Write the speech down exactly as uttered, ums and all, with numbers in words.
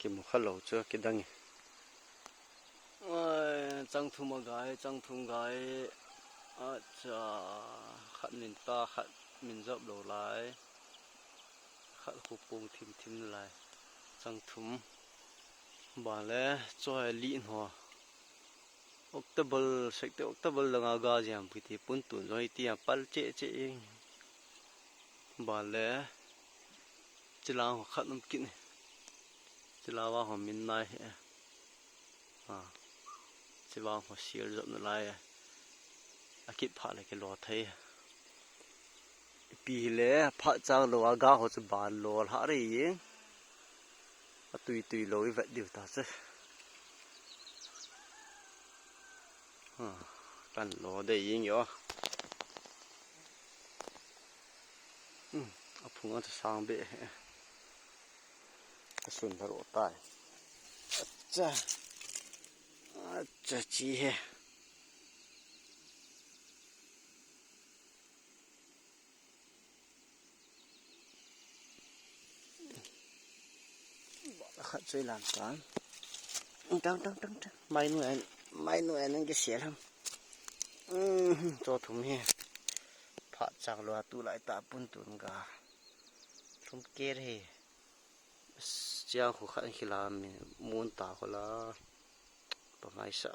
Kimu kha lou chu kidang e. Ai, chang thum a gai, chang thum gai. Acha, khat min ta, khat min jop lou lai. Khat khu pung thim thim lai. Chang thum. Ba le, choi li ho. October, sekte October langa ga jam kiti pun tun jong iti a pal che che ing. Ba le, chilang ho khat um kit ni. Chilang ho min nai he. Ha. Chilang ho sial jop na lai. A kit pha le kilo thei. Ipi hile, phat chang lou a ga ho chu ban lo lha re ing. A tui tui lou i vet diu ta chu. Ha, kan lo de ing yo. Hmm, a phung a chu sang be. A sun tha ro tai. Acha. Acha chi he. Khat chui lam tan. Tang, tang, tang, tang. Mai nu en, mai nu en, en ke sia lam. Hmm, cho thum he. Phat chang lou a tu lai ta pun tun ga. Thum ke re. Chiang khu khat khi lam mi mun ta khu la. Pa mai sa.